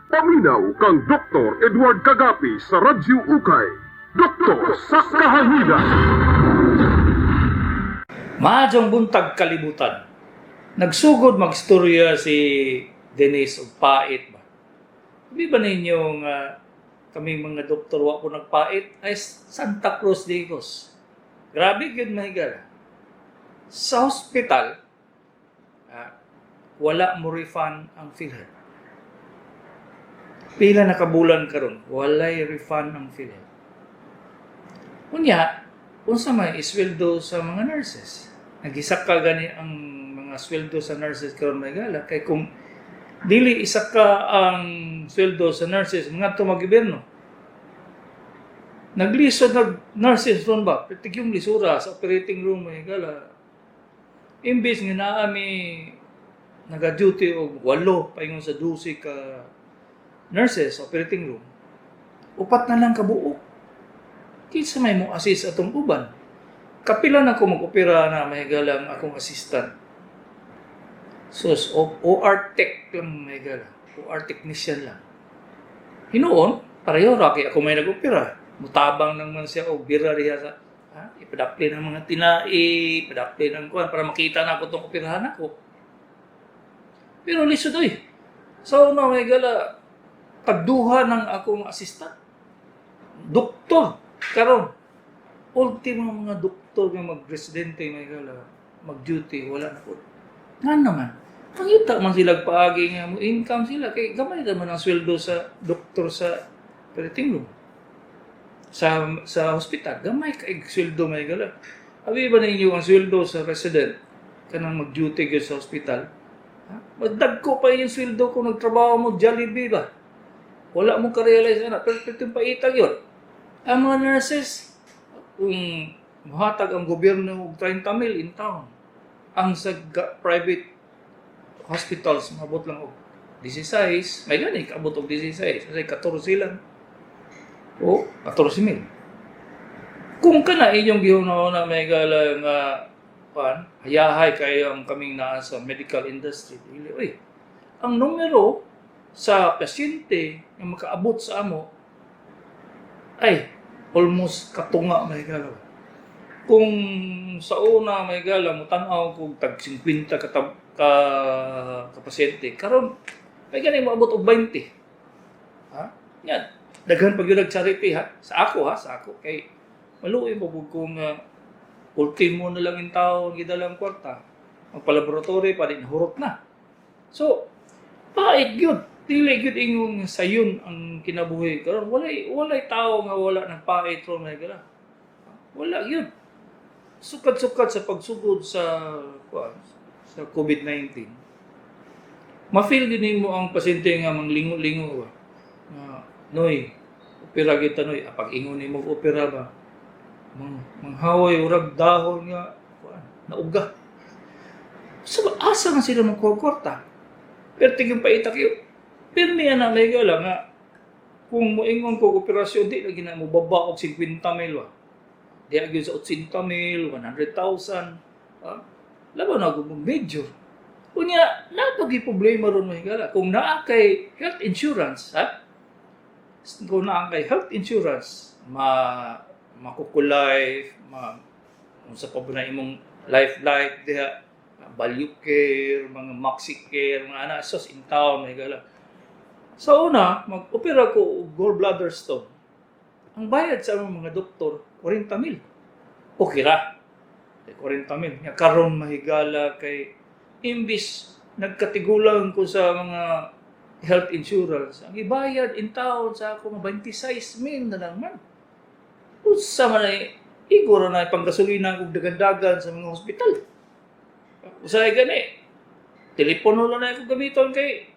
Paminaw kang Dr. Edward Kagapi sa Radyo Ukay. Doktor sa Kahahidan. Maayong buntag, kalibutan. Nagsugod magstorya si Denise og pait ba. Di ba ninyo nga kaming mga doktor wa ko nagpait ay Santa Cruz Digos. Grabe gyud, mahigala. Sa hospital, wala mo refund ang PhilHealth. Pila na kabulan karon, walay refund ang PhilHealth. Unya, unsa may isweldo sa mga nurses? Nagisaka gani ang mga sweldo sa nurses karon, mahigala, kay kung dili isaka ang sweldo sa nurses, mga to gobyerno. Naglisod nag nurses ron ba? Pertig yung lisura sa operating room, mahigala. Imbis nga naa mi naga-duty og 8 paingon sa 12 ka nurses sa operating room, upat na lang kabuok. Kinsa may mo assist atong uban? Kapila na ko mag-opera na, mahigala, ang akong assistant. Sus, OR tech lang, mahigala. OR technician lang. Hinuon, pareho ra kay ako may nag-opera. Mutabang nang man siya og bira diha sa ha, ipadakli ng mga tinai, ipadakli ng kuan para makita na ako tong operahan ako. Pero lisod oy. So una, mahigala, tagduha ng akong assistant. Doktor karon. Ultimo mga doktor nga magresidente, mahigala, mag-duty, wala na po. Nga naman, pangita man sila paagi nga mo income sila kay gamay naman ang sweldo sa doktor sa operating room. Sa hospital, gamay kay sweldo, mahigala. Abi ba ninyo ang sweldo sa resident kanang mag-duty gyud sa hospital? Ha? Magdagko pa yung sweldo kung nagtrabaho mo Jollibee ba? Wala mo ka-realize na, pero itong paitag yun. Ang mga nurses, kung muhatag ang gobyerno og 30 mil in town, ang sa private hospitals, mabot lang og 16, may gani, kaabot og 16, kasi 14 lang. O, 14 mil. Kung kana inyong gihuna na may gala nga pan, hayahay kayo ang kaming naa sa medical industry. Dili, uy. Ang numero sa pasyente nga makaabot sa amo ay almost katunga, mahigala. Kung sa una, mahigala, mo tan-aw kog tag 50 ka pasyente, karon may gani moabot og 20. Ha? Yan. Daghan pag yun charity ha. Sa ako ha, sa ako kay maluoy mo pud kung ultimo na lang yung tao ang gidalang kwarta. Magpa-laboratory pa din, hurot na. So, pait gyud. Dili gyud ingong sayon ang kinabuhi karon. Walay tao nga wala nang pait ron, mahigala. Wala gyud. Sukad-sukad sa pagsugod sa kuan, sa COVID-19. Ma-feel gyud nimo ang pasyente nga manglingo-lingo ba. Nga, "Noy, opera kita, noy." Ah, pag ingon nimo opera ba, manghaway urag dahon nga kuan, nauga. So, asa man sila magkuha kwarta? Pero tigong paita kayo. Pirmi na, mahigala, nga kung moingon ko operasyon, di lagi na mo baba og 50 mil ba. Di gyud sa 80 mil, 100,000. Ha? Labaw na kung major. Unya, napagi problema ron, mahigala. Kung naa kay health insurance, ha? Kung naa kay health insurance, ma makukulay, ma unsa pa ba na imong life life diha, value care, mga maxi care, mga ana, sos in town, mahigala. Sa una, mag-opera ko og gallbladder stone. Ang bayad sa among mga doktor, 40 mil. Okay ra. 40 mil. Nga karon, mahigala, kay imbis nagkatigulang ko sa mga health insurance, ang ibayad in town sa ako mga 26 mil na lang man. Unsa man ay iguro na panggasolina kog dagan-dagan sa mga hospital. Usahay gani. Telepono lang na ako gamiton kay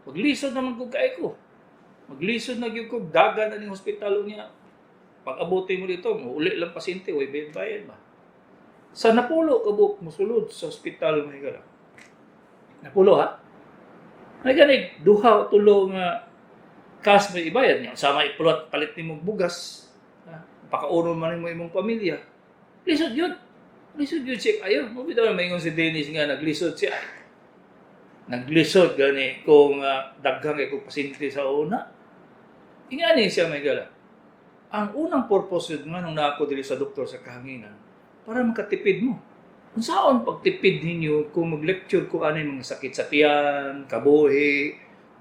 maglisod naman kog kay ko. Maglisod na gyud kog dagan na ning hospital niya. Pag abuti mo dito, uli lang pasyente, way bayad ba? Sa napulo ka buok mosulod sa ospital, mahigala. Napulo ha? May gani duha o tulo nga cash may ibayad niya. Sama ipulot palit nimo bugas. Ha? Pakaunon man nimo imong pamilya. Lisod yun. Lisod yun siya. Ayo, mo bitaw maingon si Dennis nga naglisod siya. Naglisod gani kung daghan kay kong pasyente sa una. Ingani siya, mga higala. Ang unang purpose yun nga nung naako diri sa Doktor sa Kahanginan, para makatipid mo. Unsaon pagtipid ninyo kung mag-lecture ko ani mga sakit sa tiyan, kabuhi,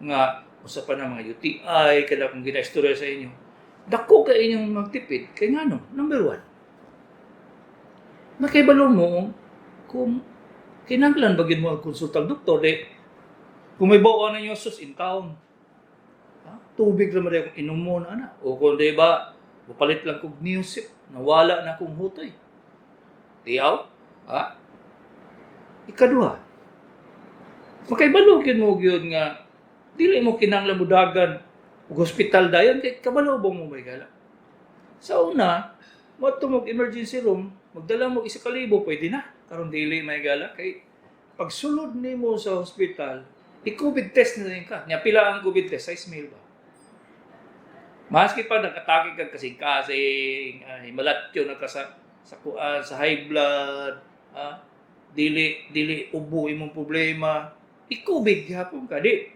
nga usa pa na mga UTI, kada kung ginaistorya sa inyo. Dako kay inyong magtipid kay ngano? Number one, makibalo mo kung kinahanglan ba gyud mo ang konsulta og doktor. Di kung may bawa ninyo, sus, in town. Ha? Tubig ra man akong inomon ana. O kung di ba, palit lang kog music, nawala na akong hutoy. Tiyaw? Ha? Ikaduha, makaibalo gyud mo gyud nga dili mo kinahanglan mudagan og hospital dayon kay kabalo ba mo, may gala. Sa una, moadto mo emergency room, magdala mo 1,000, pwede na. Karon dili, may gala, kay pagsulod nimo sa hospital, i-COVID test na din ka. Nya pila ang COVID test? 6 mil ba? Maski pa nagkatake kag kasing-kasing, ay malatyo na ka sa kuan, sa high blood, ah, dili dili ubo imong problema, i-COVID gihapon ka. Di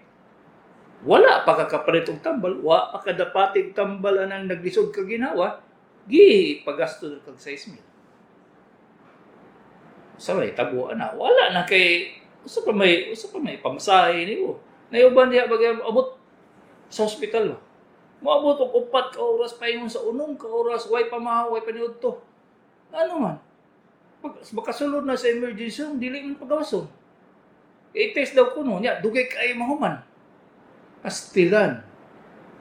wala pa ka kapalit og tambal, wa pa ka dapatig tambal anang naglisod ka ginawa, gi pagasto na kag 6 mil. Sa may tabo ana, wala na kay usa pa may pamasahe nimo. Nayuban diha bagay abot sa hospital ba. Moabot og 4 ka oras pa ingon sa 6 ka oras, way pamahaw, way paniudto. Ano man? Pag makasulod na sa emergency room, dili man pagawason. I-test daw kuno nya, dugay kay mahuman. Pastilan.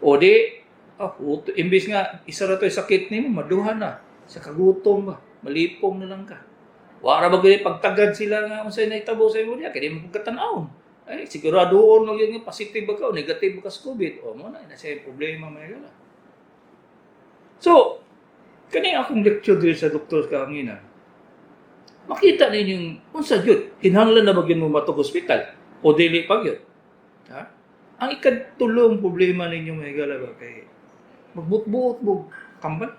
O di, uto, imbis nga isa ra to'y sakit nimo, maduha na. Sa kagutom ba, malipong na lang ka. Wara ba gyud pagtagad sila nga unsay nahitabo sa imo diha kay di mo pagkatan-awon. Ay, siguradoon lang yun nga positive ba ka o negative ba ka sa COVID. O mo na, na siya yung problema, mga gala. So, kani akong lecture diri sa Doktor Kahanginan. Makita ninyong unsa gyud kinahanglan na ba gyud mo matug ospital o dili pa gyud. Ha? Ang ikatulong problema ninyo, mga higala ba, kay magbutbuot mo kambal.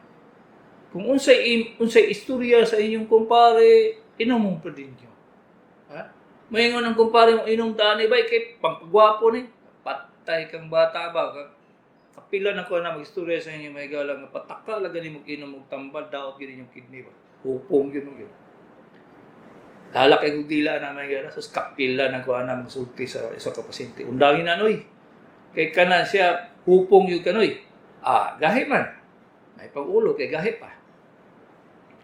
Kung unsay istorya sa inyong kumpare, inom pa din niyo. Ha? Maingon ang kumpare mo, "Inom tani ba kay pangpagwapo ni." Patay kang bata ba? Kapila na ko na mag-istorya sa inyo, may gala nga pataka lang gani mo inom og tambal, daot gini yung kidney ba. Hupong yun yun. Lalak kay dila na, may gala, sus, kapila na ko ana magsulti sa isa ka pasyente. "Undangin na noy." Kay kana siya hupong yun kanoy. Ah, gahi man. May pag-ulo kay gahi pa.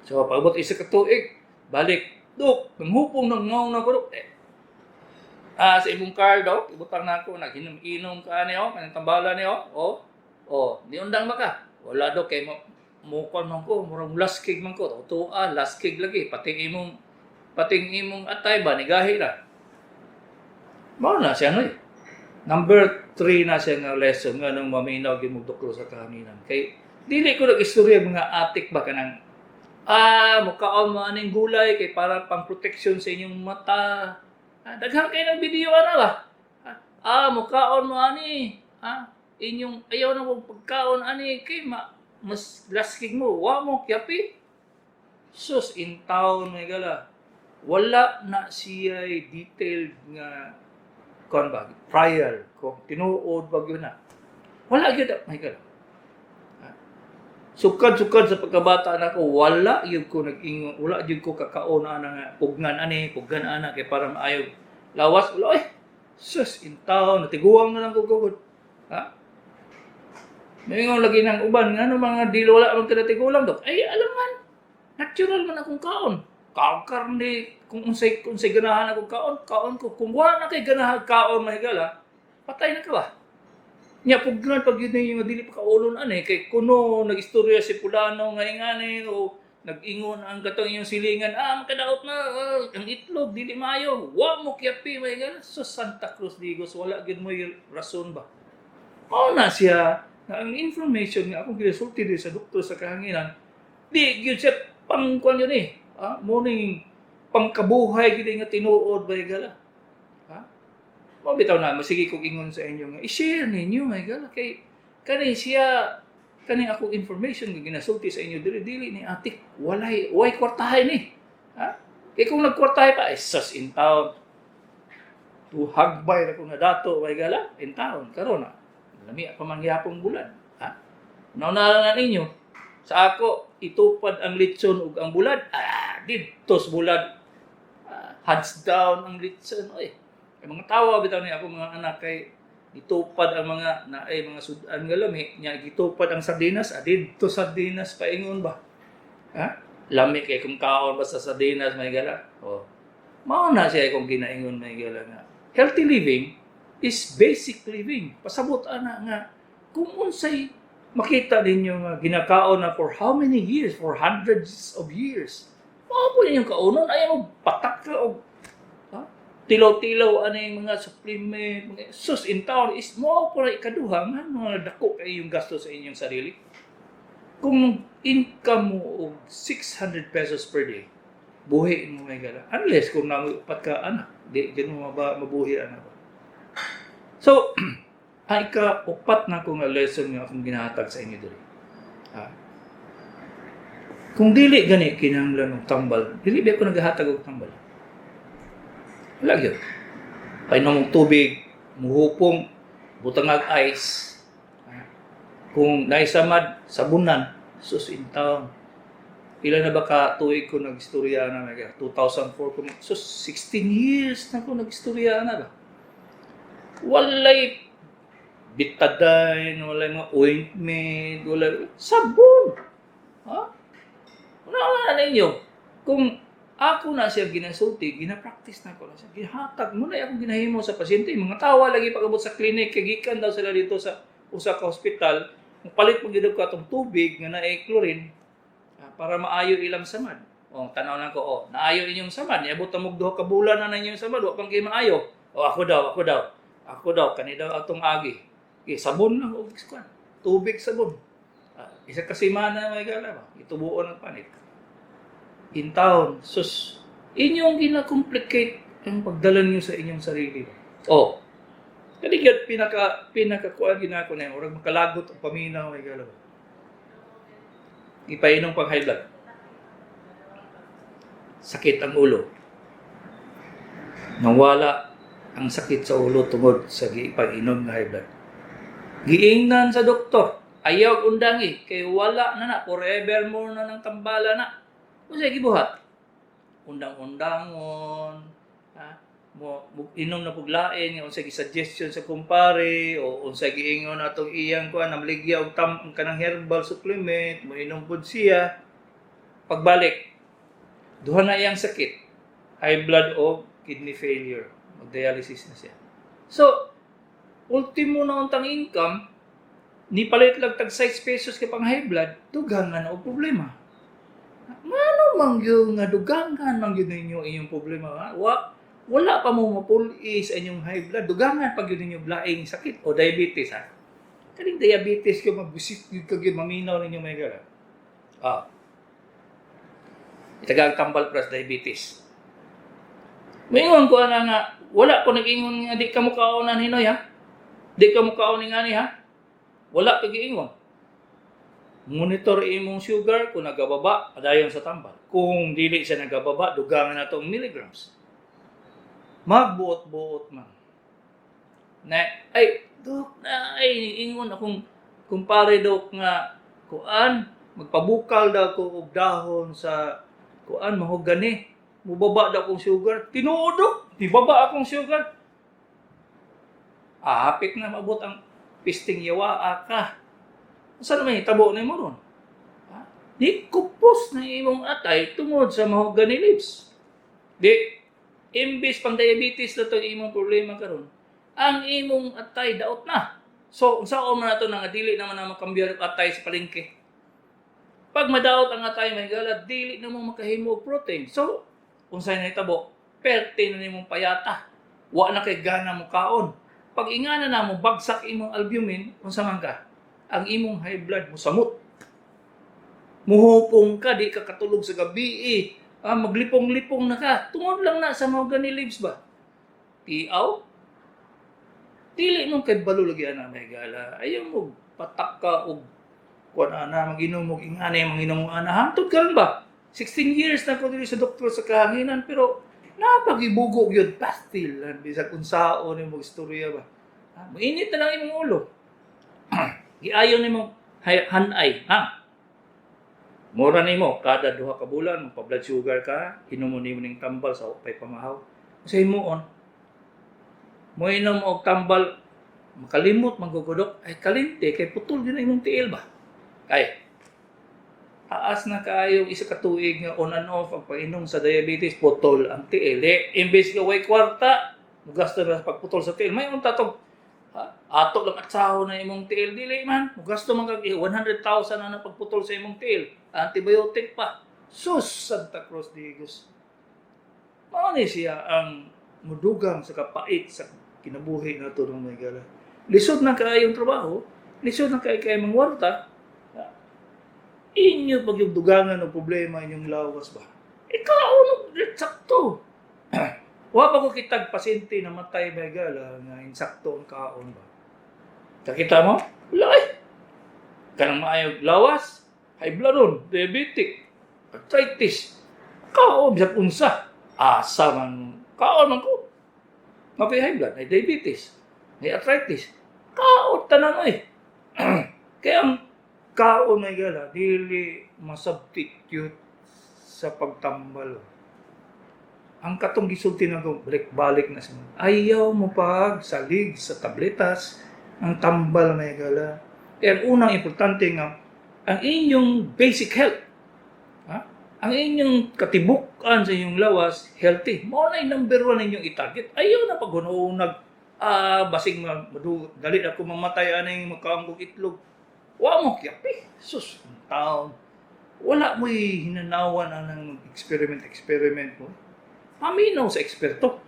So pag-abot isa ka tuig, balik, "Dok, nanghupong ng ngaw na ko, dok." Eh, sa imong car, dok, ibutang na ako, naghinom-inom ka ni oh, kanang tambala ni oh. Oh, di undang ba ka? "Wala, dok, kay mo mukon man ko, murag laskig man ko." Tuwa, laskig lagi, pating imong atay ba nigahi na. Mao na siya noy. Number 3 na siya nga lesson nga nang maminaw gyud mo Doktor sa Kahanginan. Kay dili ko nag-istorya mga atik ba, kanang mukaon mo aning gulay kay para pang protection sa inyong mata. Ah, daghan kay ng video ana ba? Ah, mukaon mo ani. Ah, inyong ayaw na mo pagkaon ani kay mas laskig mo. Wa mo kyapi. Sus, in town, may gala. Wala na siya detailed nga kon ba, trial kung tinuod ba gyud na. Wala gyud, may gala. Sukad-sukad sa pagkabata nako, wala gyud ko nag-ingon, wala gyud ko kakaon ana nga pugnan ani, pugnan ana kay para maayo lawas, wala eh. Sus, in town, natiguang na lang ko gugod. Ha? Maingon lagi ng uban, ngano mga di wala man ka natigulang, dok? Ay, alam man, natural man akong kaon. Kaon karne, kung unsay ganahan akong kaon, kaon ko. Kung wala na kay ganahan kaon, mahigala, patay na ka ba? Nya pugnan pag yun yung dili pa kaulon ani kay kuno nag-istorya si pulano nga ingani o nag-ingon ang katong iyong silingan, makadaot na ang itlog dili maayo, wa mo kyapi, may gala. So Santa Cruz Digos, wala gyud mo yung rason ba. Mao na siya nga ang information nga akong ginasulti diri sa Doktor sa Kahanginan, di gyud siya pang kuan yun eh, mo ning pangkabuhay gyud nga tinuod ba, gala. Ha, mo bitaw na masige kog ingon sa inyo nga i-share ninyo, may gala, kay kani siya, kani akong information nga ginasulti sa inyo diri, dili ni atik, walay way kwartahay ni. Ha, kay kung nagkwartahay pa, ay sus, in town. Tuhagbay ra ko nga dato, may gala, in town, karon na. Lami pa man gihapon bulad. Ha? Nauna na ninyo. Sa ako, itupad ang litson ug ang bulad. Ah, didto sa bulad. Ah, hands down ang litson. Oy. Kay mga tawa bitaw ni ako mga anak kay gitupad ang mga naay mga sudan nga lami nya, gitupad ang sardinas, ah, didto sardinas paingon ba, ha, lami kay kung kaon basta sardinas, may gala. Oh, mao na siya kung ginaingon, may gala, nga healthy living is basic living. Pasabot ana nga kung unsay makita ninyo nga ginakaon na for how many years, for hundreds of years, mao po ninyong kaunon. Ayaw mo patak ka og, ha? Tilaw-tilaw ano yung mga supplement, mga, sus, in town is mo po na ikaduha nga mga dako kay yung gasto sa inyong sarili. Kung income mo og 600 pesos per day, buhi mo, may gala. Unless kung nangupat ka anak, di di mo mabuhi anak ba. So, ang ika-upat na ko nga lesson nga akong ginahatag sa inyo diri. Ha? Kung dili gani kinahanglan og tambal, dili ba ako naghahatag og tambal? Wala gyud. Painom og tubig, muhupong, butangag ice. Ha? Kung naisamad, sabunan, sus, in town. Ilan na ba ka tuig ko nag-istorya na? 2004 ko. So 16 years na ko nag-istorya na ba. Walay Betadine, walay mga ointment, walay sabon. Ha? Una na ninyo. Kung ako na siya ginasulti, gina-practice na ko na siya. Gihatag mo na akong ginahimo sa pasyente. Mga tawa lagi pag-abot sa clinic, kay gikan daw sila dito sa usa ka hospital, palit mo gyud ko atong tubig nga naay chlorine, ah, para maayo ilang samad. O, tanaw lang ko, oh, naayo inyong samad. Niabot na mog 2 ka bulan na inyong samad, wa pang kay maayo. O, ako daw, ako daw. Ako daw, kani daw atong agi. Okay, sabon lang og kuan. Tubig, sabon. Ah, isa ka semana, may gala ba? Itubuon ang panit. In town, sus, inyong gina-complicate ang pagdala niyo sa inyong sarili. Oh, kani gyud pinaka pinaka kuan ginako na murag makalagot ang paminaw, may gala ba? Ipainom pang high blood. Sakit ang ulo. Nawala ang sakit sa ulo tungod sa gipag-inom nga high blood. Giingnan sa doktor, ayaw undangi kay wala na na, forevermore na ng tambala na. Unsay gibuhat? Undang-undangon, ha? Mo inom na pug lain nga unsay gi-suggestion sa kumpare o unsay giingon atong iyang kuan, namaligya og tam kanang herbal supplement, mo inom pud siya. Pagbalik, duha na iyang sakit, high blood o kidney failure. Mag-dialysis na siya. So, ultimo na untang income, ni palit lang tag 6 pesos kay pang high blood, dugangan og problema. Ngano man gyud nga dugangan man gyud ninyo inyong problema, ha? Wala pa mo mapuli sa inyong high blood, dugangan pa gyud ninyo laing sakit o diabetes, ha. Kaning diabetes ko magbisit gyud ka gyud maminaw ninyo, may gala. Ah. Itagag tambal pras diabetes. Moingon ko ana nga wala ko nag-ingon nga di ka mo kaonan hinoy, ha. Di ka mo kaon ngani, ha. Wala pa giingon. Monitor imong sugar, kung nagababa, padayon sa tambal. Kung dili siya nagababa, dugangan na tong milligrams. Magbuot-buot man. Na, ay, dok, na, ay, ingon akong kumpare, dok, nga, kuan, magpabukal daw ko og dahon sa, kuan, mahogani. Mubaba daw akong sugar. Tinuod, dok, di baba akong sugar. Ah, hapit na maabot ang pisting yawa ka. Saan may tabo na mo ron? Ha? Di kupos na imong atay tungod sa mahogany leaves. Di, imbis pang diabetes na to imong problema karon, ang imong atay daot na. So, unsaon man nato nga dili naman na makambyar og atay sa palengke? Pag madaot ang atay, may gala, dili na mo makahimo og protein. So, unsay nahitabo? Perte na nimong payata. Wa na kay gana mo kaon. Pag ingana na mo bagsak imong albumin, unsa man ka? Ang imong high blood mo samot. Muhupong ka, di ka katulog sa gabi eh. Ah, maglipong-lipong na ka. Tungod lang na sa mahogany leaves ba? Tiaw? Dili mo kay balo lagi ana, may gala. Ayaw mo patak ka og kuan ana, maginom og ingani, manginom og ana. Hangtod karon ba? 16 years na ko diri sa doktor sa kahanginan pero Napagibugo gyud pastil bisag unsaon nimo istorya ba. Ha? Mainit na lang imong ulo. Giayon nimo hanay, ha? Mura nimo kada 2 ka bulan magpa blood sugar ka, inom mo nimo ning tambal sa pay pamahaw. Sa himuon, mo inom og tambal, makalimot manggugudok ay kalimti kay putol gyud na imong tiil ba. Ay taas na kaayo, isa ka tuig nga on and off ang painom sa diabetes, putol ang tiil. Eh, imbes nga way kwarta, mugasto na sa pagputol sa tiil. May unta tong ha? Ato lang atsaho na imong tiil, dili man. Mugasto man kag 100,000 na na pagputol sa imong tiil. Antibiotic pa. Sus, Santa Cruz de Digos. Mao ni siya ang mudugang sa kapait sa kinabuhi nato ng mga higala. Lisod na kaayong trabaho, lisod na kay kay mangwarta, inyo pag yung dugangan o problema inyong lawas ba? Ikaw, no, sakto. Wa pa ko kitag pasyente na matay ba gala nga insakto ang kaon ba. Kakita mo? Wala eh. Kanang maayog lawas, high blood ron, diabetic, arthritis. Kaon, bisag unsa. Asa man, kaon man ko. Mapay high blood, may diabetes, may arthritis. Kaon tanan oy. Kaya ang kaon may gala, dili masubstitute sa pagtambal. Ang katong gisulti na ko, balik-balik na siya. Ayaw mo pag salig sa tabletas, ang tambal may gala. Kaya ang unang importante nga, ang inyong basic health, ha? Ang inyong katibukan sa inyong lawas, healthy. Mao na yung number one inyong i-target. Ayaw na pag basig dali ako mamatay aning makaon kog itlog. Wa mo kiyapi. Sus, ang taon. Wala mo'y hinanawan ang experiment experiment mo. Paminaw sa eksperto.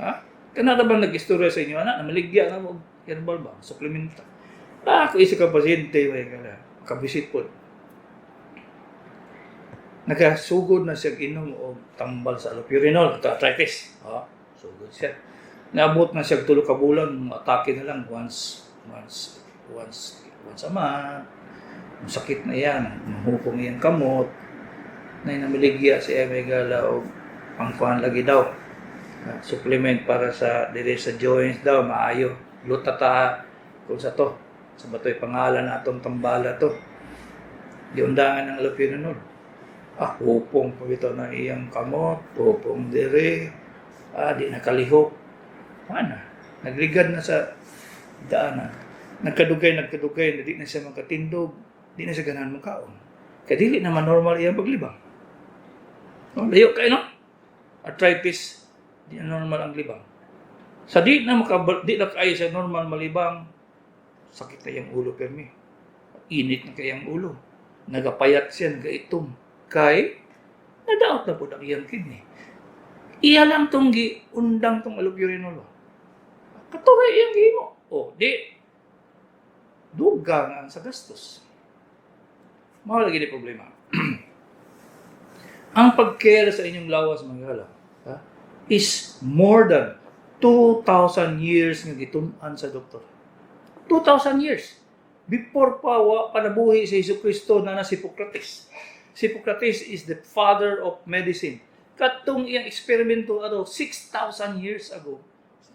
Ha? Kanara bang nag-istorya sa inyo, anak, na maligya na mo herbal ba? Suplementa. Ah, ako isa ka pasyente, may kala. Makabisit po. Nakasugod na siya inom og tambal sa allopurinol, arthritis. Ha? Sugod siya. Naabot na siya 3 ka bulan, atake na lang once, once, once, once a month. Ang sakit na yan, mahukong iyang kamot, na namiligya si Emigala og pangkuhan lagi daw. Ah, supplement para sa dire sa joints daw maayo. Lutata kung sa to. Sa bato'y pangalan na atong tambala to. Giundangan ng allopurinol. Ah, hupong pa bitaw na iyang kamot, hupong dire. Ah, di nakalihok. Mana? Nagligad na sa daan na. Nagkadugay, nagkadugay, na di na siya makatindog, di na siya ganahan makaon. Kaya dili naman normal iyang paglibang. No, layo kayo, no? Arthritis, di na normal ang libang. Sa di na kaayo sa normal malibang, sakit na iyang ulo permi. Init na kayang ulo. Nagapayat siya, nagaitom. Kay, nadaot na po ang iyang kidney. Iya lang tong giundang tong allopurinol. Katuray iyang gihimo. O, di, dugang ang sa gastos. Mao lagi ni problema. Ang pag-care sa inyong lawas, mga higala, ha, is more than 2,000 years nga gitun-an sa doktor. 2,000 years. Before pa wa pa nabuhi si Hesus Kristo na na si Hippocrates. Si Hippocrates is the father of medicine. Katong iyang eksperimento ato 6,000 years ago,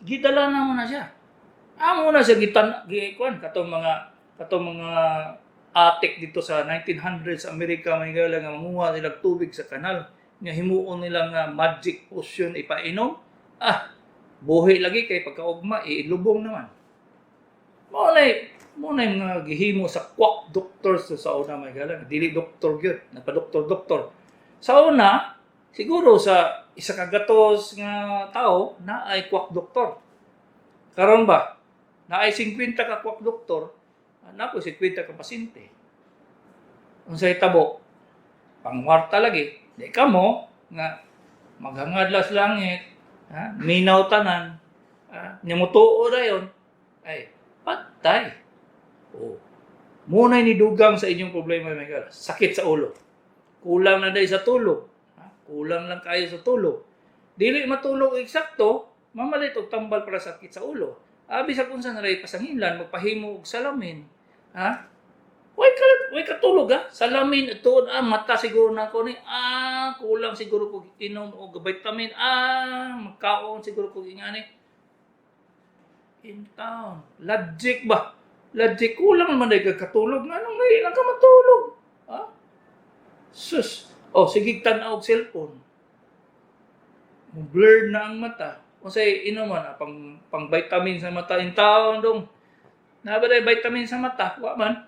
gidala na mo na siya. Amo na siya gitan gikuan katong mga atik dito sa 1900s Amerika may gala nga manguha nila tubig sa kanal nga himuon nila nga magic potion ipainom, ah, buhi lagi kay pagkaugma iilubong naman. Mao na mga gihimo sa quack doctors sa una, may gala, dili doktor gyud, nagpa-doktor doktor sa una. Siguro sa isa ka gatos nga tao na ay quack doktor. Karon ba na ay 50 ka quack doktor, na po 50 ka pasyente. Unsay tabo, pangwarta lagi. Di ka mo nga maghangad lang sa langit, ha, minaw tanan, ha, nya motuo dayon, ay patay. Oh. Muna'y nidugang sa inyong problema, mga higala. Sakit sa ulo. Kulang na dahil sa tulog. Ha? Kulang lang kayo sa tulog. Dili matulog eksakto, mamalit og tambal para sakit sa ulo. Abi sa kung saan ray pasanginlan, magpahimo og salamin. Ha? Way katulog ha. Salamin ito, mata siguro na ako ni, kulang siguro kog inom og vitamin, magkaon siguro kog ingani. In town. Logic ba? Logic, kulang naman dahil katulog. Nga nung may lang ka matulog? Ha? Sus. Oh, sige, tan-aw og cellphone. Blur na ang mata. O say, inuman, pang vitamin sa mata in town dong. Naa ba vitamin sa mata? Wa man.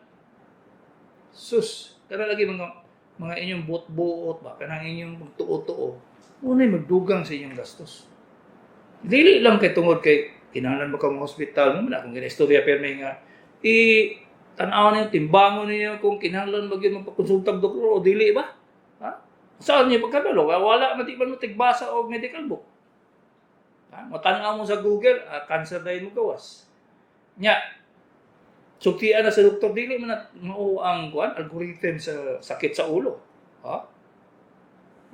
Sus, kana lagi mga inyong buot-buot ba, kanang inyong magtuo-tuo. Unay magdugang sa inyong gastos. Dili lang kay tungod kay kinahanglan ba ka mo hospital mo na akong ginaistorya pero may nga i tan-aw ninyo, timbangon ninyo kung kinahanglan ba gyud magpakonsulta og doktor o dili ba? Ha? Saan niyo pagkabalo? Wala man, di man mo tigbasa og medical book. Ha? Matan-aw mo sa Google, cancer dahil mo gawas. Nya, sultian na sa doktor, dili man na mao ang kuan algorithm sa sakit sa ulo. Ha?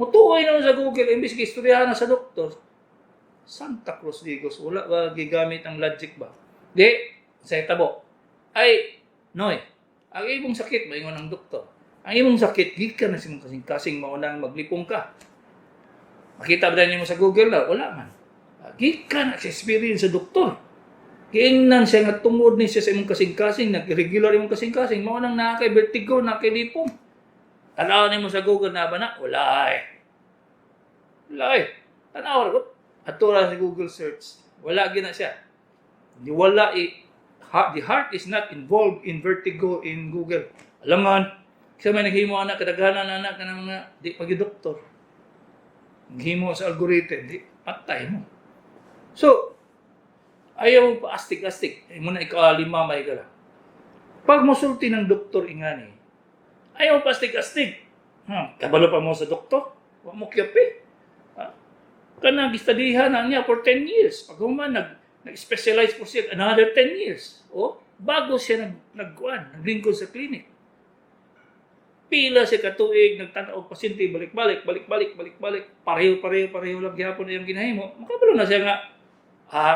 Mutuoy naman sa Google imbis istoryahan na sa doktor. Santa Cruz Digos, wala ba gigamit ang logic ba? Di, sa tabo. Ay, Noy, ang imong sakit, maingon ang doktor. Ang imong sakit, gikan na sa imong kasing-kasing, mao nang maglipong ka. Makita ba niyo sa Google na? Wala man. Gikan na sa experience sa doktor. Giingnan siya nga tungod ni siya sa imong kasing-kasing, nag-regular imong kasing-kasing, mao nang naa kay vertigo, naa kay lipong. Tanaw nimo sa Google na ba na? Wala eh. Wala eh. Tanaw ra. Ato ra sa Google search. Wala gyud na siya. Di wala eh. The heart is not involved in vertigo in Google. Alangan, kasi may naghimo anak, kadaghanan anak kanang mga di pag doktor. Naghimo sa algorithm, di patay mo. So, ayaw mo pa astig-astig. Ay mo na ikalima may gala. Pag mosulti ng doktor ingani, ayaw mo pa astig-astig. Kabalo pa mo sa doktor. Wa mo kiyapi. Ha? Kanang gistadihan na niya for 10 years. Pag human, nag-specialize po siya another 10 years. O, bago siya nagkuan, naglingkod sa clinic. Pila siya katuig, nagtanaw og pasyente, balik-balik, balik-balik, balik-balik, pareho, pareho, pareho lang gihapon iyang ginahimo. Makabalo na siya nga,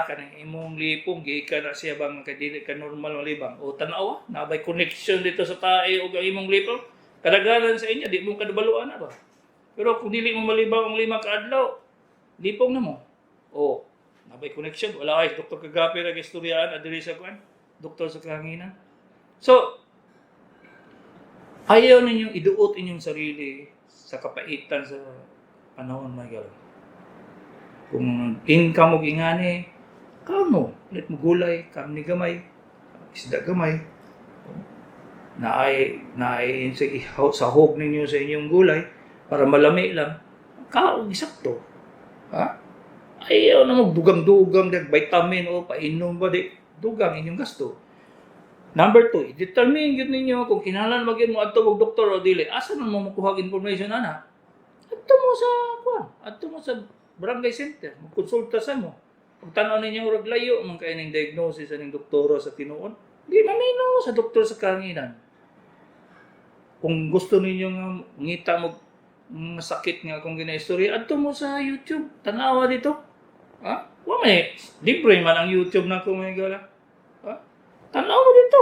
kanang imong lipong, gikan na siya bang kay dili ka normal malibang. O tanawa, naa bay connection dito sa tae o ang imong lipong. Kadaghanan sa inyo, di mo kadabaluan na ba? Pero kung dili mo malibang ang 5 ka adlaw, lipong na mo. O, naa bay connection. Wala ay, Dr. Kagapi ra gistoryaan, adiri sa kuan, doktor sa kahanginan. So, ayaw ninyong iduot inyong sarili sa kapaitan sa panahon, mga galo. Kung income mo ingani, kamo, let mo gulay, karne gamay, isda gamay, naay sa sahog ninyo sa inyong gulay para malami lang, kaog sakto. Ha? Ayaw na magdugang-dugang dag vitamin o painom ba di dugang inyong gasto. Number 2, i-determine gyud ninyo kung kinahanglan ba gyud mo adto og doktor o dili. Asa man mo makuha og information ana? Adto mo sa kuan, adto mo sa barangay center, magkonsulta sa mo. Pag tan-aw ninyo murag layo man kay ning diagnosis aning doktora sa tinuod, di mamino sa doktor sa kahanginan. Kung gusto ninyo nga ngita mo masakit nga akong ginaistorya, adto mo sa YouTube, tanawa dito. Ha? Wa may libre man ang YouTube na ko may gala. Ha? Tanaw mo dito.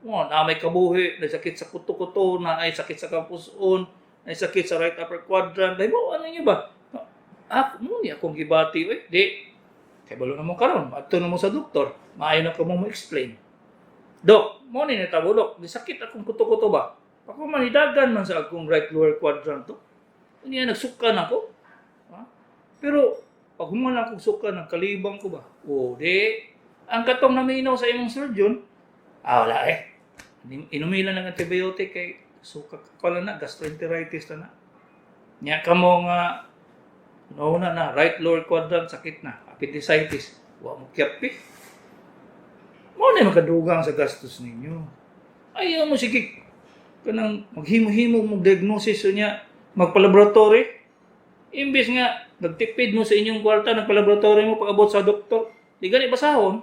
Wa na may kabuhi, na sakit sa kuto-kuto, na ay sakit sa kapuson, na ay sakit sa right upper quadrant. Dahil mo ano niyo ba? Ah, mo ni akong gibati oy. Di kay balo na mo karon, adto na mo sa doktor. Maayo na ko mo explain. Dok, mo ni natabo dok, di sakit akong kuto-kuto ba? Ako manidagan man sa akong right lower quadrant to. Unya nagsuka na ko. Ha? Pero pag human akong suka, nagkalibang ko ba? O di, ang katong naminaw sa imong surgeon, wala eh. Inumila ng antibiotic kay suka ka na, gastroenteritis na na. Nya ka mo nga, nauna na, right lower quadrant, sakit na, appendicitis. Wa mo kiyapi. Mo na makadugang sa gastos ninyo. Ayaw mo sige, kanang maghimo-himo mo diagnosis niya, magpa-laboratory. Imbis nga, nagtipid mo sa inyong kwarta, nagpa-laboratory mo pag-abot sa doktor, di gani basahon.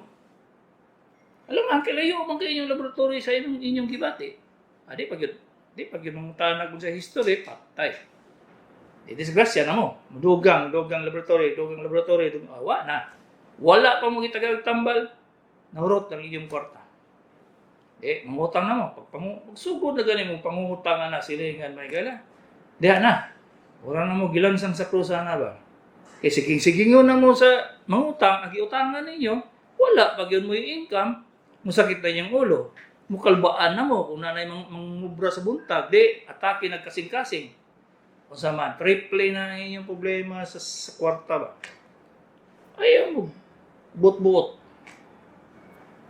Alam ang kilayo man kay inyong laboratory sa inyong gibati. Di pag yun mangutanag mo sa history, patay. Di disgrasya na mo. Dugang, dugang laboratory, dugang laboratory, dugang, wa na. Wala pa mo gitagal tambal, nahurot ang inyong kwarta. Di, mangutang na mo. Pagsugod na gani mo, pangutang na silingan, may gala. Diha na. Wala na mo gilansang sa krusa na ba? Kay siging-sigingon na mo sa mangutang, ang giutangan ninyo, wala pag yun mo yung income, musakit na niyang ulo. Mukalbaan na mo kung nanay mangubra sa buntag, di, atake nagkasing-kasing. O sa man, triple na ang inyong problema sa kwarta ba? Ayaw mo, buot-buot.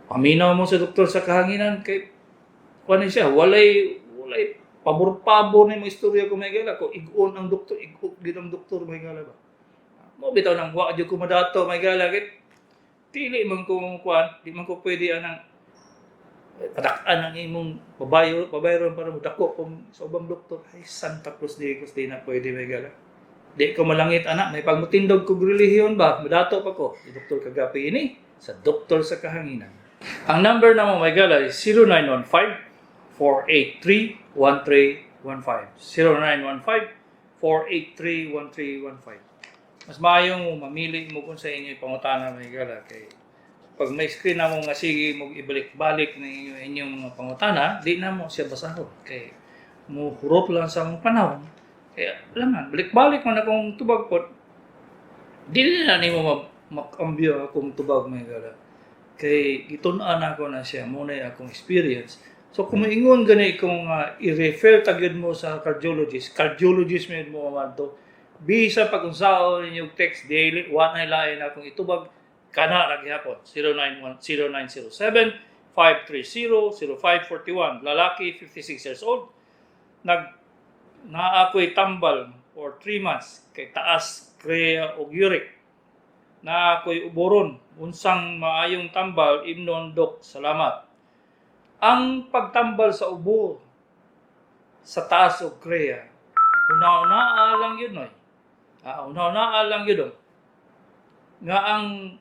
Paminaw mo sa Doktor sa Kahanginan kay kuan siya, walay pabor-pabor na yung mga istorya ko, may gala ko ig-on ang doktor, ig-on gid ang doktor, may gala ba. Mo bitaw nang wa jud ko madato, may gala, kay dili man ko kuan, di man ko pwede anang padak-an ang imong babayo babayron para mo dako kung sa ubang doktor. Ay, Santa Cruz di ko, di na pwede, may gala. Di ko malangit ana, may pagmutindog kog relihiyon ba, madato pa ko si Doktor Kagapi ini sa Doktor sa Kahanginan. Ang number na mo, may gala, is 0915 483 1315. 0915 483 1315. Mas maayong mamili mo kung sa inyo pangutana, may gala, kay pag may screen na mo nga sige mo ibalik-balik na inyong mga pangutana, di na mo siya basahon kay mo hurot lang sa mong panahon. Kaya langan balik-balik man akong tubag pod, dili na nimo makambyo akong tubag, may gala, kay gitun-an ako na siya mo na akong experience. So kung moingon gani kung i-refer tagyod mo sa cardiologist, cardiologist man mo amadto. Bisa pag unsaon ninyong text daily, wa na lain akong itubag, kana ra gihapon. 091 0907 530 0541. Lalaki, 56 years old, naa ako'y tambal for 3 months kay taas crea og uric. Na ako'y uboron, unsang maayong tambal imnon, dok? Salamat. Ang pagtambal sa ubo sa taas og crea, una-unaa lang yun oy. Ah, una-unaa lang yun oy. Nga ang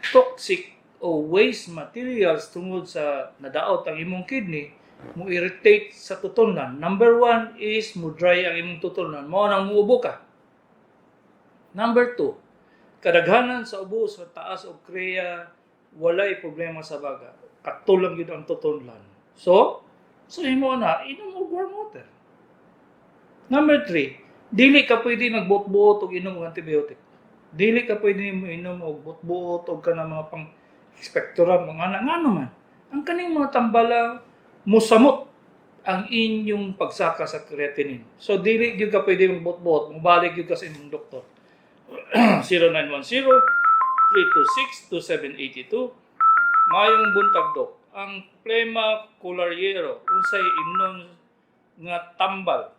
toxic o waste materials tungod sa nadaot ang imong kidney mo irritate sa tutunlan. Number one is mo dry ang imong tutunlan. Mao nang muubo ka. Number two, kadaghanan sa ubo sa taas og crea walay problema sa baga. Katulang yun ang tutunlan. So himo na, inom og warm water. Number three, dili ka pwede magbuot-buot og inom og antibiotic. Dili ka pwede mo inom og buot-buot og kanang mga pang expectorant, mga ana ngano man. Ang kaning mga tambala musamot ang inyong pagsaka sa creatinine. So dili gyud ka pwede magbuot-buot, mobalik gyud ka sa imong doktor. 0910 326 2782. Maayong buntag, dok. Ang plema colaryero, unsay imnon nga tambal?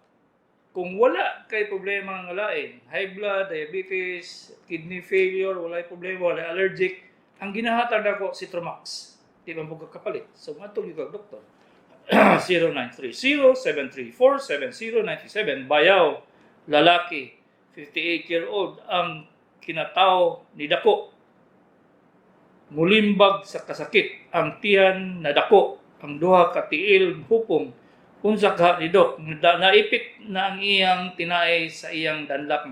Kung wala kay problema nga lain, high blood, diabetes, kidney failure, walay problema, walay allergic, ang ginahatag nako Citromax. Di man ka kapalit. So ngadto gyud kag doktor. 0930-734-7097. Bayaw, lalaki, 58-year-old, ang kinatao ni dako. Mulimbag sa kasakit, ang tiyan nadako, ang duha ka tiil hupong. Unsa ka ni dok? Naipit na ang iyang tinai sa iyang danlak.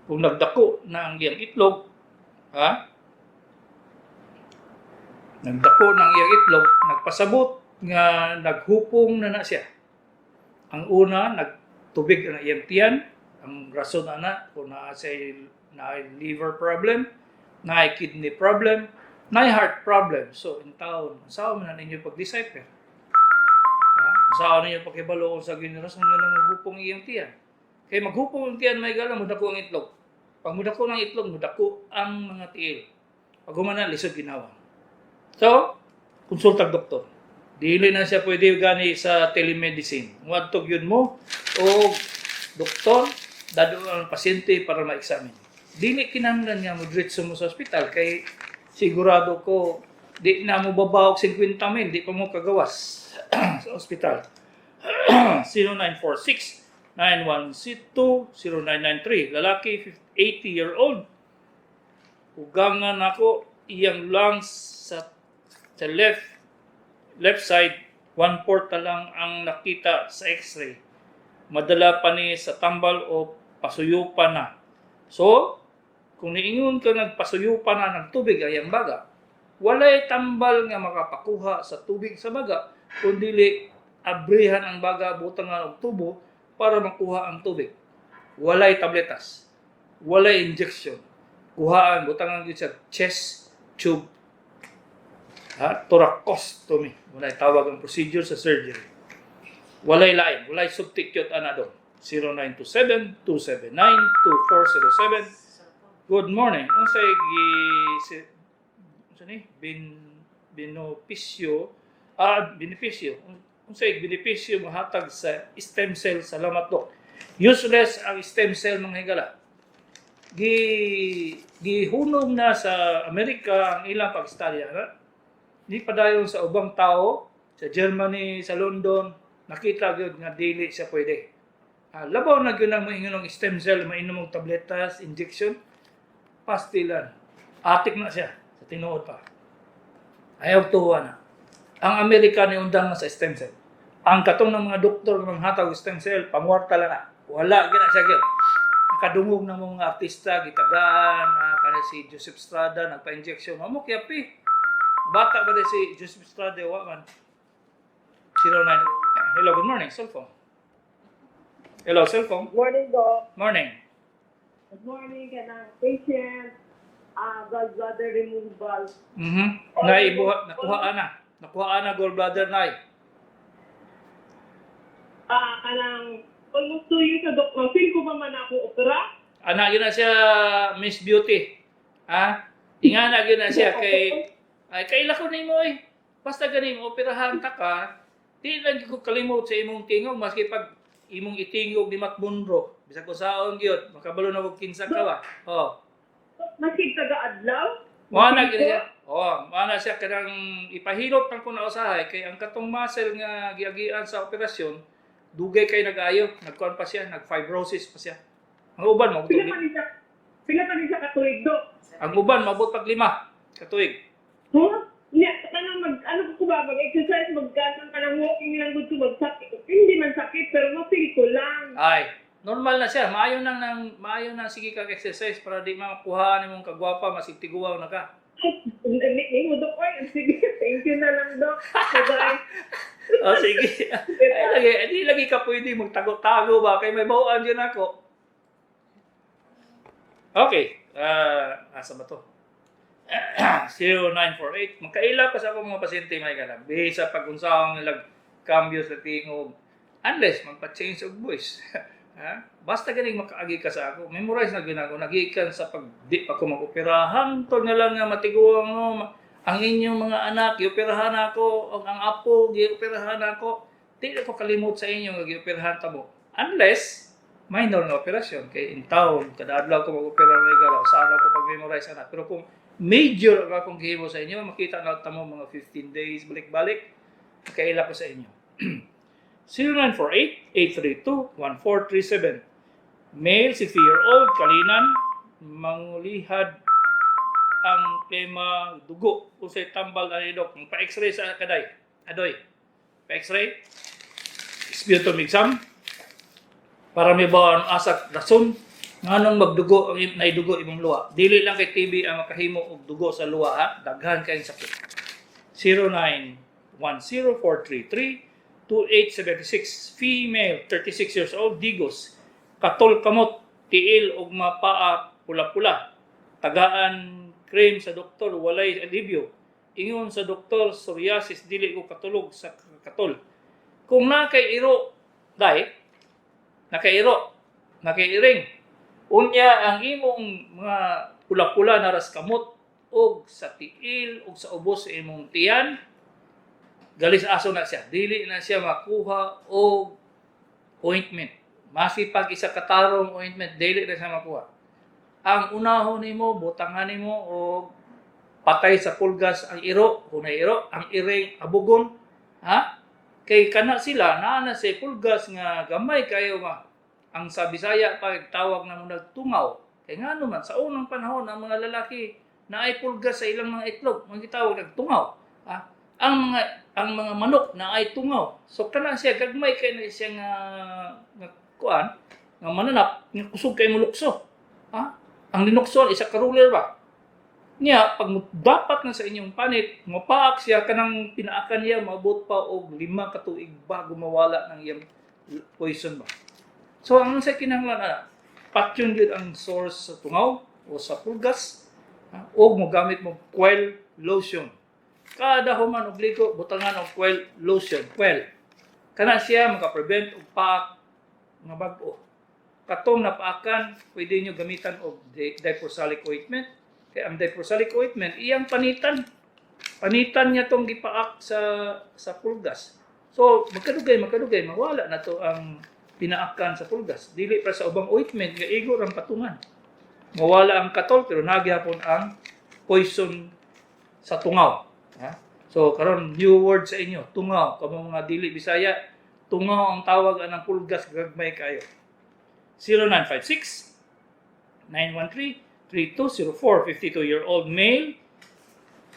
Kung nagdako na ang iyang itlog, ha? Nagdako na ang iyang itlog, nagpasabot nga naghupong na na siya. Ang una, nagtubig ang iyang tiyan. Ang rason na na, kung naa siya na liver problem, na kidney problem, na heart problem. So, in taon, saan man na ninyo pag-decipher? Ha? Saan ninyo pakibalo kung sa generasyon nga nang hupong iyang tiyan? Kay maghupong ang tiyan, may gala, mudako ang itlog. Pag mudako ng itlog, mudako ang mga tiil. Pag humana, lisod ginawa. So, konsulta og doktor. Dili na siya pwede gani sa telemedicine. Muadto yun mo o doktor, dado ang pasyente para ma-examine. Dili kinahanglan nga mo diretso mo sa ospital kay sigurado ko di na mo babaw og 50 mil, di pa mo kagawas sa ospital. 0946 912 0993. Lalaki, 80-year-old. Ugangan ako iyang lungs sa left left side, one fourth na lang ang nakita sa x-ray. Madala pa ni sa tambal o pasuyo pa na? So, kung niingon ka nagpasuyo pa na ng tubig ay ang baga. Walay tambal nga makapakuha sa tubig sa baga kung dili abrihan ang baga, butangan og tubo para makuha ang tubig. Walay tabletas. Walay injection. Kuhaan, butangan gyud sa chest tube. Ha? Thoracostomy. Walay tawag ang procedure sa surgery. Walay lain. Walay substitute ana dong. 0927-279-2407. Good morning. Unsay gi si, unsa ni bin binopisyo, benepisyo, unsay benepisyo mahatag sa stem cell? Salamat, Dok. Useless ang stem cell, mga higala. Gihunong na sa Amerika ang ilang pag-study ana. Di padayon sa ubang tao sa Germany, sa London, nakita gyud nga dili siya pwede. Labaw na gyud ang moingon ng stem cell, mainom og tabletas, injection, pastilan. Atik na siya sa tinuod pa. Ayaw tuwa na. Ang Amerika ni undang na sa stem cell. Ang katong ng mga doktor nga manghatag og stem cell, pangwarta lang na. Wala gina siya gyud. Nakadungog ng mga artista, gitagaan, kana si Joseph Estrada, nagpa-injection. Mamo kaya pi. Bata ba di si Joseph Estrada, wa man. 09. Hello, good morning, cellphone. Hello, cellphone. Morning, Doc. Morning. Good morning, kanang patient, gallbladder removal. Naibuhat, nakuha na. Nakuha na gallbladder na eh. Kanang almost 2 years na, Doc. Feel ko pa man ako opera. Ana yun na siya, Miss Beauty. Ha? Ingana yun na siya kay ay kaila ko nimo eh. Basta gani mo operahan ta ka, di lang gyud ko kalimot sa imong tingog maski pag imong itingog ni Matt Monro. Bisag ko saon gyud, makabalo na kog kinsa ka ba. Oh. Maski taga-adlaw. Mao na gyud siya. Oh, mao na siya kanang ipahilot man ko na usahay kay ang katong muscle nga giagian sa operasyon, dugay kay nag-ayo, nagkuan pa siya, nag-fibrosis pa siya. Ang uban mo Pila pa ni siya katuig, Doc? Ang uban mabot pag 5 katuig. Huh? Niya, kanang mag, ano ko ba, mag-exercise, magkasang kanang walking lang gud ko, magsakit. Hindi man sakit, pero ma-feel ko lang. Ay, normal na siya. Maayo nang sige kag exercise para di makuha nimong kagwapa masig tiguaw na ka. Ay, mo, Doc. Ay, sige, thank you na lang, Doc. Bye-bye. Oh, sige. Ay, lagi, di lagi ka pwede magtago-tago ba kay may bawaan dyan ako. Okay. Asa ba to? 0948. Magkaila pa sa akong mga pasyente may kalam. Bisa pag unsahong nilag cambio sa tingog. Unless magpa-change of voice. Ha? Basta ganing makaagi ka sa ako. Memorize na gyud ako. Nagikan sa pag di pa ko mag-opera. Hangtod na lang nga matiguang no. Ang inyong mga anak, gioperahan ako. Og ang apo, gioperahan ako. Di na ko kalimot sa inyo nga gioperahan ta mo. Unless minor nga operasyon kay in town kada adlaw ko mag-opera may galaw sana ko pag-memorize ana, pero kung major ang akong gihimo sa inyo, makita na ta mo mga 15 days balik-balik, kaila ko sa inyo. 0948-832-1437. Male, 60-year-old, Kalinan, mangulihad ang plema dugo. Unsay tambal ani, Dok? Pa-x-ray sa kaday. Adoy. Pa-x-ray. Sputum exam. Para may ba ang asak rason nganong magdugo ang naidugo imong luha. Dili lang kay TB ang makahimo og dugo sa luha ha. Daghan kayong sakit. 0910-433-2876. Female, 36 years old, Digos. Katol kamot, tiil og mapaa pula-pula. Tagaan cream sa doktor, walay alibyo. Ingon sa doktor, psoriasis, dili ko katulog sa katol. Kung na kay iro, dai, nakairo, nakairing. Unya ang imong mga pula-pula na ras kamot og sa tiil og sa ubos sa imong tiyan, galis aso na siya. Dili na siya makuha og ointment. Masipag isa katarong ointment, dili na siya makuha. Ang unahon nimo, butangan nimo og patay sa pulgas ang iro, kung iro, ang iring abugon, ha? Kay kana sila naa na sa pulgas nga gamay kayo nga ang sa Bisaya pa tawag na mo nagtungaw. Kay ngano man sa unang panahon ang mga lalaki na ay pulgas sa ilang mga itlog, mga gitawag nagtungaw. Ha? Ang mga manok na ay tungaw. So kana siya gagmay kay na siya nga kuan nga mananap nga kusog kay mulukso. Ha? Ang linukso isa ka ruler ba? Nya, pag dapat na sa inyong panit, mapaak siya kanang pinaakan niya, maabot pa og 5 ka tuig bago mawala ng iyang poison ba. So ang sa kinahanglan na patyon gyud ang source sa tungaw o sa pulgas, ha, o mogamit mo Kwell lotion. Kada human og ligo, butangan og Kwell lotion, Kwell. Kana siya maka-prevent og paak nga bag-o. Katong napaakan, pwede nyo gamitan og diprosalic ointment. Kay ang diprosalic ointment, iyang panitan. Panitan niya tong gipaak sa pulgas. So, magkadugay, magkadugay, mawala na to ang pinaakan sa pulgas. Dili pa sa ubang ointment nga igo rang patungan. Mawala ang katol pero nagyapon ang poison sa tungaw. Ha? So karon, new word sa inyo, tungaw. Kamo mga dili Bisaya, tungaw ang tawag anang pulgas, gagmay kayo. 0956 913 3204, 52-year-old male,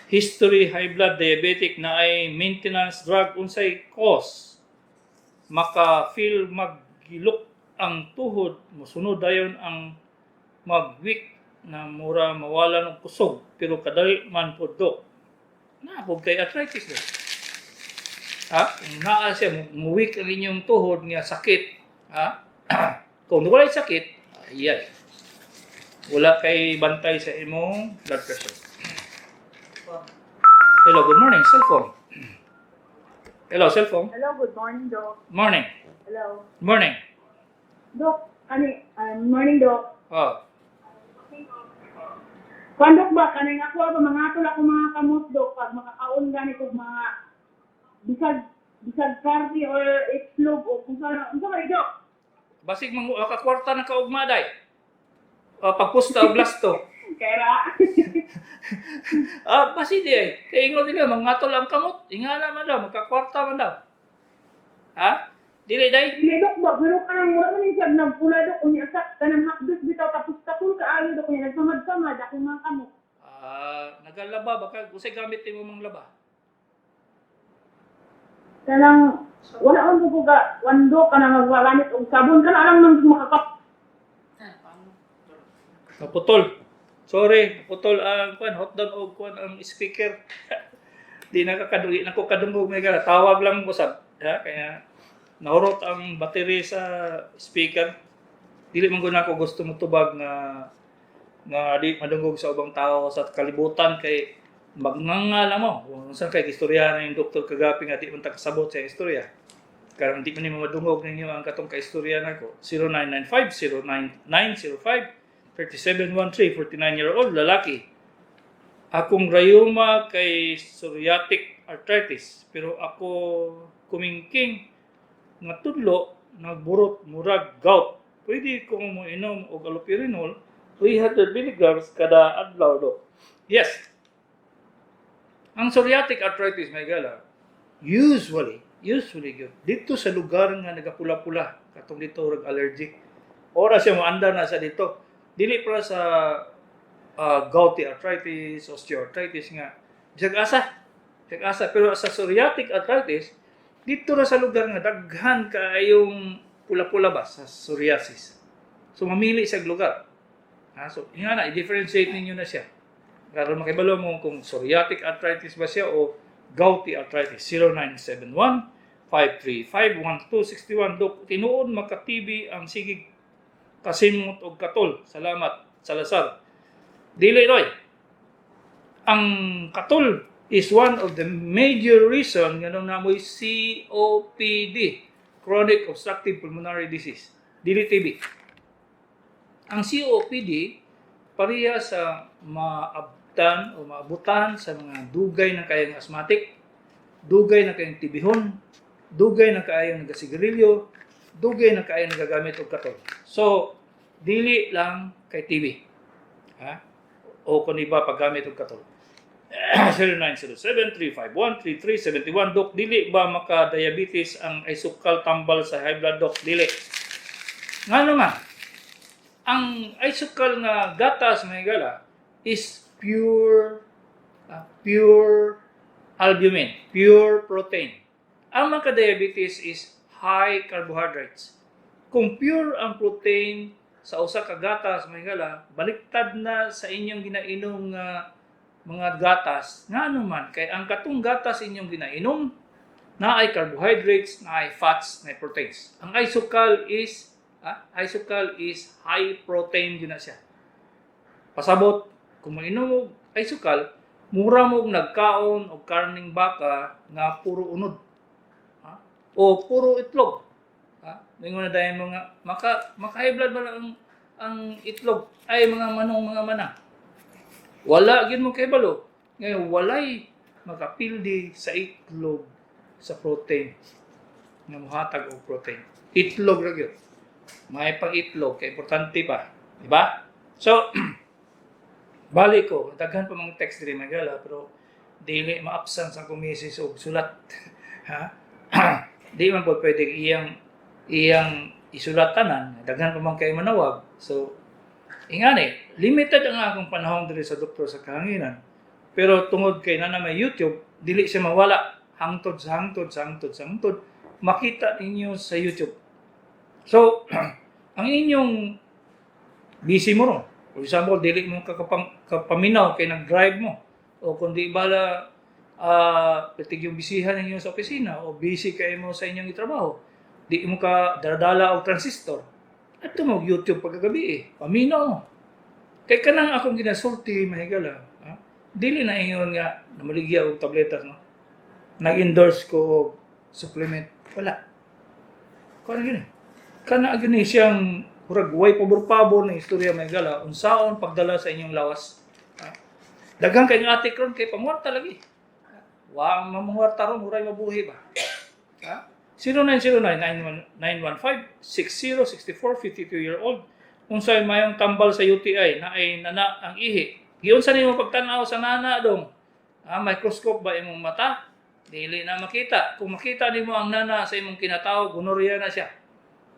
history high blood, diabetic, na ay maintenance drug. Unsay cause maka feel maggilok ang tuhod, mosunod dayon ang mag-weak na mura mawala ng kusog pero kadali man pod, Dok? Na pud kay arthritis do, ha? Kung naa siya mo weak ang inyong tuhod nga sakit, ha? Kung walay sakit, ayay, wala kay bantay sa imong blood pressure. Hello, good morning, cellphone. Hello, cellphone. Hello, good morning, Doc. Morning. Hello. Morning. Doc, ani, morning, Doc. Oh. Kuan, Doc, ba, kaning ako ba, mga ako mga kamot, Doc, pag makakaon gani kog mga bisag karne or itlog o kung saan, unsa ba, Doc? Basig mang makakwarta na ka ugma day. Pagpusta og lasto. Kaya Ah, basi di ay. Kay ingon nila mangatol ang kamot, ingana man daw, magkakwarta man daw. Ha? Dili day. Dili, Doc, ba, pero kanang mura man siya nagpula, Doc, unya sa kanang hakdos bitaw tapos kapul kaayo, Doc, unya nagsamad-samad akong mga kamot. Ah, nagalaba baka usay gamit nimo mang laba. Kanang wala man ko ga wando kanang magwalanit og sabon kana lang nang makakap. Naputol. Sorry, naputol ang kuan, hot down og kuan ang speaker. Di na kakadungi na ko kadungog may gara. Tawag lang ko sab. Ha? Kaya nahurot ang battery sa speaker. Dili man gud nako gusto mo tubag nga nga di madungog sa ubang tao sa kalibutan kay magnganga lang mo. Kung saan kay istorya na yung Doktor Kagapi nga di man ta kasabot sa istorya. Karon di man nimo madungog ninyo ang katong kaistorya nako. 0995 09905 3713, 49-year-old lalaki. Akong rayuma kay psoriatic arthritis pero ako kumingking nga tudlo nagburot murag gout. Pwede kong moinom og allopurinol 300 milligrams kada adlaw, Dok? Yes. Ang psoriatic arthritis, may gala, usually gyud dito sa lugar nga nagapula-pula, katong dito rag allergic. Ora siya mo andar na sa dito. Dili para sa gouty arthritis, osteoarthritis nga bisag asa. Bisag asa, pero sa psoriatic arthritis dito ra sa lugar nga daghan kaayong pula-pula ba sa psoriasis. So mamili sa lugar. Ha? So nga na i-differentiate ninyo na siya. Karon makibalo mo kung psoriatic arthritis ba siya o gouty arthritis. 0971 535 1261. Dok, tinuod maka-TB ang sigig kasimot og katol? Salamat. Salazar. Dili, Roy. Ang katol is one of the major reason nganong namoy COPD, chronic obstructive pulmonary disease. Dili TB. Ang COPD pareha sa maabtan o maabutan sa mga dugay na kayong asthmatic, dugay na kayong tibihon, dugay na kaayong nagasigarilyo, dugay na kaayong nagagamit og katol. So, dili lang kay TB. Ha? O kung iba paggamit og katol. 0907-351-3371. Dok, dili ba maka-diabetes ang isukal tambal sa high blood, Dok? Dili. Ngano nga? Ang isukal nga gatas, mga higala, is pure albumin, pure protein. Ang maka-diabetes is high carbohydrates. Kung pure ang protein sa usa ka gatas, mga higala, baliktad na sa inyong ginainom nga mga gatas, ngano man kay ang katong gatas inyong ginainom naay carbohydrates, naay fats, naay proteins. Ang Isocal is high protein gyud na siya. Pasabot, kung mainom og Isocal, mura mo og nagkaon og karning baka nga puro unod. Ha? O puro itlog. Ha? Ningon na dayon mo nga maka high blood ba ang itlog ay mga manong, mga mana. Wala gyud mo kahibalo. Ngayon walay makapildi sa itlog sa protein nga mohatag og protein. Itlog ra gyud. May pang itlog kay importante pa, di ba? So balik ko, daghan pa mga text diri, magala, pero dili maapsan sa akong misis og sulat. Ha? Di man po pwede iyang iyang isulat tanan, daghan pa man kay manawag. So ingani, limited ang akong panahon diri sa Doktor sa Kahanginan. Pero tungod kay na may YouTube, dili siya mawala hangtod sa hangtod sa hangtod sa hangtod makita ninyo sa YouTube. So, ang inyong busy mo ron. For example, dili mo kapaminaw kay nag-drive mo. O kung di bala, pitig yung bisihan ninyo sa opisina o busy kayo mo sa inyong trabaho. Di mo ka daradala og transistor. At mo YouTube pagkagabi eh. Paminaw mo. Kay kanang akong ginasulti, mahigala, ha? Dili na ingon nga namaligya og tabletas, no? Nag-endorse ko og supplement. Wala. Kuan gyud eh. Kana gyud ni siyang murag way pabor-pabor na istorya, mahigala, unsaon pagdala sa inyong lawas. Ha? Daghan kay ate ron kay pangwarta lagi. Wa mamangwarta ron, muray mabuhi ba. Ha? 0909 915 6064, 52 year old. Unsay mayong tambal sa UTI na ay nana ang ihi? Giunsa nimo pagtan-aw sa nana dong? Ah, microscope ba imong mata? Dili na makita. Kung makita nimo ang nana sa imong kinatawo, gonorrhea na siya.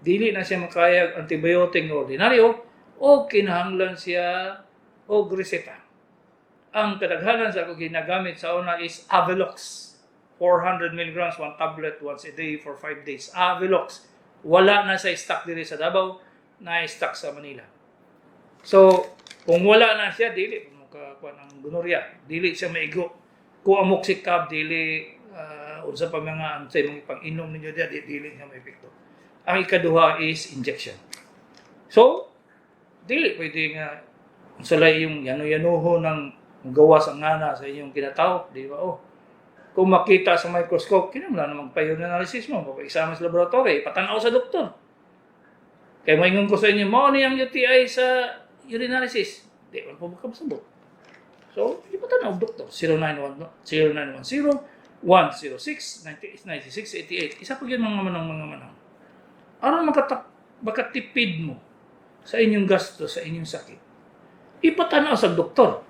Dili na siya makayag antibiotic nga ordinaryo o kinahanglan siya og reseta. Ang kadaghanan sa ako ginagamit sa una is Avelox. 400 milligrams, one tablet once a day for 5 days. Avelox. Wala na sa stock diri sa Davao, na stock sa Manila. So, kung wala na siya, dili mo makakuha ng gonorrhea. Dili siya maigo. Kung amoxicab, dili, unsa pa mga unsay mga pang-inom ninyo diya, dili niya maepekto. Ang ikaduha is injection. So, dili pwede nga unsa lay yung yano-yanoho ng gawas ang ngana sa inyong kinatao, di ba? Oh, kung makita sa microscope, kinahanglan na magpa-urinalysis mo, magpa-examine sa laboratory, patanaw sa doktor. Kaya maingon ko sa inyo, mao ni ang UTI sa urinalysis. Di man po makasabot. So, di pa tanaw doktor. 091 0910 106 96 88. Isa pa yun, mga manang, mga manang. Aron makatipid mo sa inyong gasto, sa inyong sakit, ipatanaw sa doktor.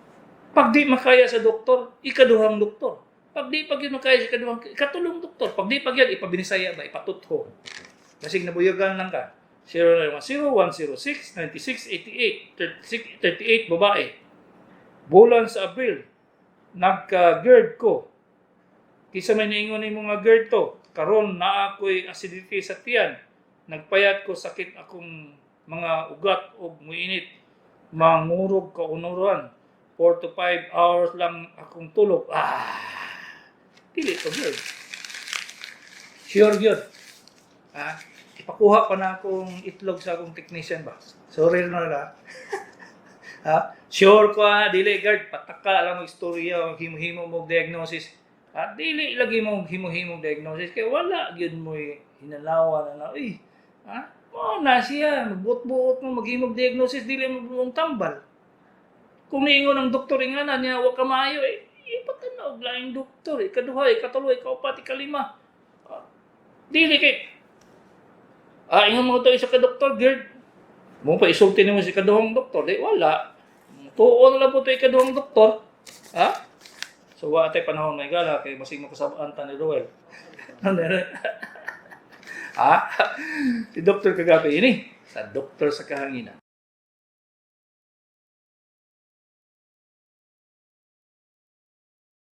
Pag di makaya sa doktor, ikaduhang doktor. Pag di pag yun makaya sa ikaduhang, ikatulong doktor. Pag di pag yun, ipabinisaya ba, ipatutho. Kasi nabuyagan lang ka. 0910 106 96 88 36, 38, babae. Bulan sa Abril, nagka-GERD ko. Kisa may niingon ni mga GERD to. Karon naa ko'y acidity sa tiyan. Nagpayat ko, sakit akong mga ugat og muinit. Mangurog kaunuran. 4 to 5 hours lang akong tulog. Ah, dili to GERD. Sure gyud. Ah, ipakuha pa na akong itlog sa akong technician ba. Sorry na lang. Ha? Sure ko ah, dili GERD, pataka lang mo istorya, himo-himo mo diagnosis. Ha, dili lagi mo himo-himo diagnosis kay wala gyud mo hinalawan na na. Uy, ha? Mao na siya, magbuot-buot mo maghimog diagnosis, dili mo buong tambal. Kung niingon ang doktor ingana niya wa ka maayo eh, ipatanaw og laing doktor, ikaduha, ikatulo, ikaupat, ikalima. Ah, dili kay ingon mo to isa ka doktor, GERD. Mo pa isulti nimo si kaduhang doktor, di wala. Tuon lang po to ikaduhang doktor. Ha? So wa tay panahon, may gala, kay basig makasabaan ta ni Ruel. Ha? Si Dr. Kagapi ini sa Doktor sa Kahanginan.